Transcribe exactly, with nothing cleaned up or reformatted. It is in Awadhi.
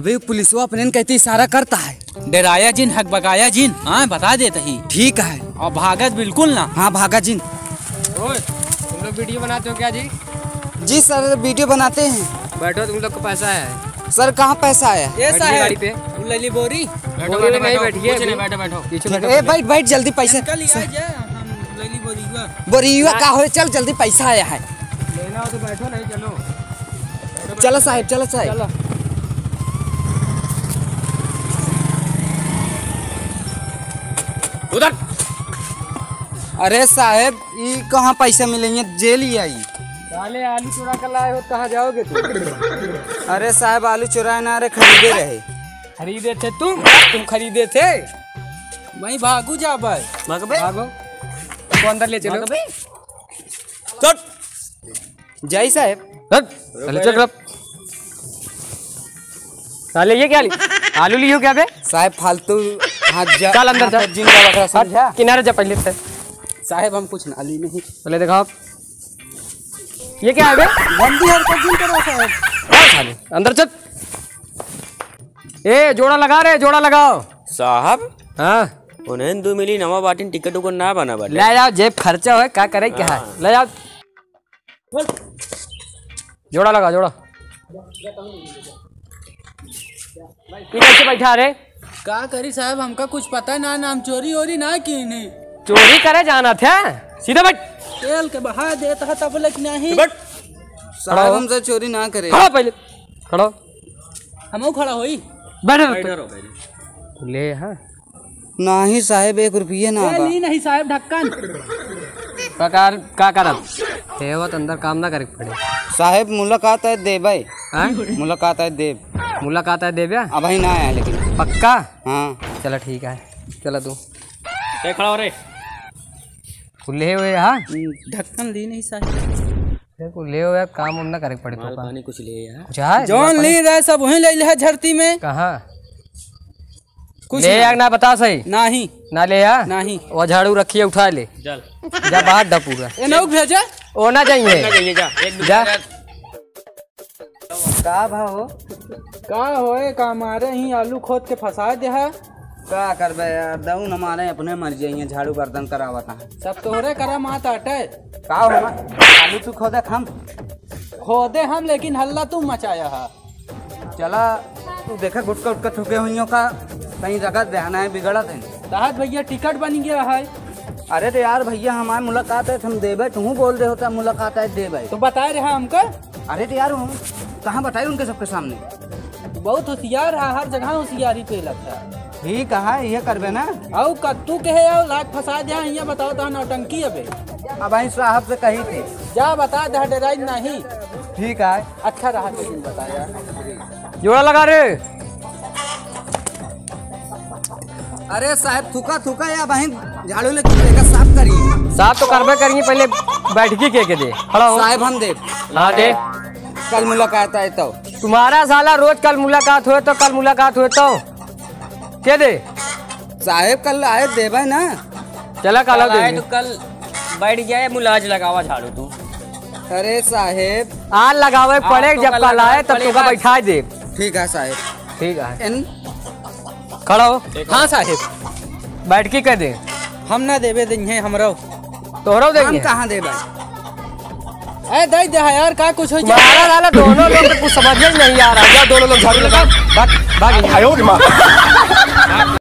वे पुलिसवा अपने न कहते इशारा करता है। डराया जिन, हकबकाया जिन, हाँ, बता देत ही। ठीक है। और भागत बिल्कुल ना। हाँ, भागा जिन। ओए, तुम लोग वीडियो बनाते हो क्या जी? जी सर, वीडियो बनाते हैं। बैठो, तुम लोग का पैसा है। सर, कहाँ पैसा आया? ये बैठिए साहब, गाड़ी पे। वो ले ली बोरी। बैठो, बोरी बैठो, में नहीं बैठो, बैठिए कुछ नहीं, अभी। बैठो, बैठो। पीछे बैठो ए, पहले। बैठ, बैठ, जल्दी पैसा। अंकल, ये आ जाए, हम ले ली बोरी का। बोरिया ना। का होए, चल जल्दी पैसा आया है। लेना हो तो बैठो, नहीं चलो। चलो साहेब, चलो साहेब। चलो। उधर। अरे साहेब, ई कहाँ पैसा मिलेंगे, जेल ही आई। साले आलू चुरा कर लाए हो, कहाँ जाओगे तुम? अरे साहेब, आलू चुराए ना रे, खरीदे रहे। खरीदे थे तुम? तुम खरीदे थे? वहीं भागू जा भाई। भागबे? भागो। तो अंदर ले चलो। भागबे? चल। जय साहेब। हट, चले चल रहा। साले ये क्या ली? आलू लियो क्या बे? साहेब फालतू हाथ जा, चल अंदर हाथ चल। जिन का बकरा हट, समझा? किनारे जा पहले से। साहेब हम कुछ ना ली नहीं। पहले दिखाओ। ये क्या है बे? गंदी हरकत जिन करो साहेब। हाँ साले, अंदर चल। ए, जोड़ा लगा रे, जोड़ा लगाओ। साहब? हाँ। उन्हें दो मिली नवा बाटिन टिकट उकट ना बना बाटे। ले जाओ, जेब खर्चा होए, का करे, क्या है? हाँ। ले जाओ। जोड़ा लगा, जोड़ा। ये कैसे बैठा रे? का करी साहब, हमका कुछ पता ना, ना हम चोरी ओरी ना कीनी। चोरी करे जाना थे, सीधा बैठ। तेल के बहा देता है तब लग नहीं। बैठ। साहब, खड़ा हो। हमसे चोरी ना करे। खड़ा पहले, खड़ा हो। हमहू खड़ा होई। बैठ। ले, हाँ। नाही साहेब, एक रुपये ना ए, बा। ली नहीं साहेब, ढक्कन। का कार-, का करब? हे, वो तो अंदर काम ना करे के पड़े। साहेब, मुलाकात है देबे। हाँ? मुलाकात है देब। मुलाकात है देबे? अबही ना आया लेकिन। पक्का? हाँ। चला ठीक है, चला तू। ए, खड़ा हो रे। खुले हुए, हाँ? ढक्कन ली नहीं साहेब। देखो, ले हो यार, काम वाम ना करे के पड़े माल तोका। पानी कुछ ले यार। कुछ है? जौन ली रहे सब वहीं ले ले है झरती में। कहाँ? कुछ ले ना। यार, ना बता सही। नाही। ना ले यार। नाही। वो झाड़ू रखिए, उठा ले। चल। जा बाहर दा पूरा। ए नौक भेजे। ओ ना जाइए। ना जाइए, जा। एक दो जा। का भा हो? का होए, का मारे ही आलू खोद के फंसा दे है। का करबे यार, दऊ न मारे, अपने मर जाइए, झाड़ू बर्तन करावत है। सब तोहरे करा मात आटे। का हो मा-, आलू तू खोदे हम? खोदे हम, लेकिन हल्ला तू मचाया है। चला, तू देखा गुटका उटका थूके हुइयों का, कहीं रगत दे, ना है बिगड़त है। तहत भैया टिकट बन गया है। अरे तो यार भैया, हमारे मुलाकात है, हम देबे, तू बोल दे होता मुलाकात है देबे। तो बताए रहा हमका। अरे तो यार, हम कहाँ बताए उनके सबके सामने? बहुत होशियार है, हर जगह होशियारी पे लगता है। ठीक है, ये करबे ना। आऊ कत्तू के है, आऊ लात फंसा दे, ये बताओ तो नौटंकी अबे। अब आई साहब से कही थी। जा बता दे, डराई नहीं। ठीक है। अच्छा रहा, लेकिन बताया। जोड़ा लगा रे। अरे साहेब, थूका, थूका या बहिन झाड़ू लेके देगा, साफ करिए। साफ तो करबे करिए, पहले बैठकी के के दे, खड़ा हो। साहेब, हम दे। हाँ, दे। कल मुलाकात आए तो। तुम्हारा साला रोज कल मुलाकात हुए तो, कल मुलाकात हुए तो। के दे? साहेब, कल आए देबे ना। चला, कल कल आए दे। तो कल बैठ जाए, मुलाज लगावा झाड़ू तू। अरे साहेब। आज लगावे हाँ, पड़े, तो जब कल कल लगावे आए तब पड़े तोका बस। बैठा दे। ठीक है साहेब। ठीक है। इन खड़ा हो। हाँ साहेब। बैठकी कर दे। हम ना देवे देंगे हमरो। तोहरो हम देंगे। कहाँ देबे? ए, दे दे यार, का कुछ हो जाए? तुम्हारा साला दोनों लोग तो कुछ समझ में नहीं आ रहा। जाओ दोनों लोग झाड़ू लगाओ। भाग, भाग यहाँ। आयो रे माँ।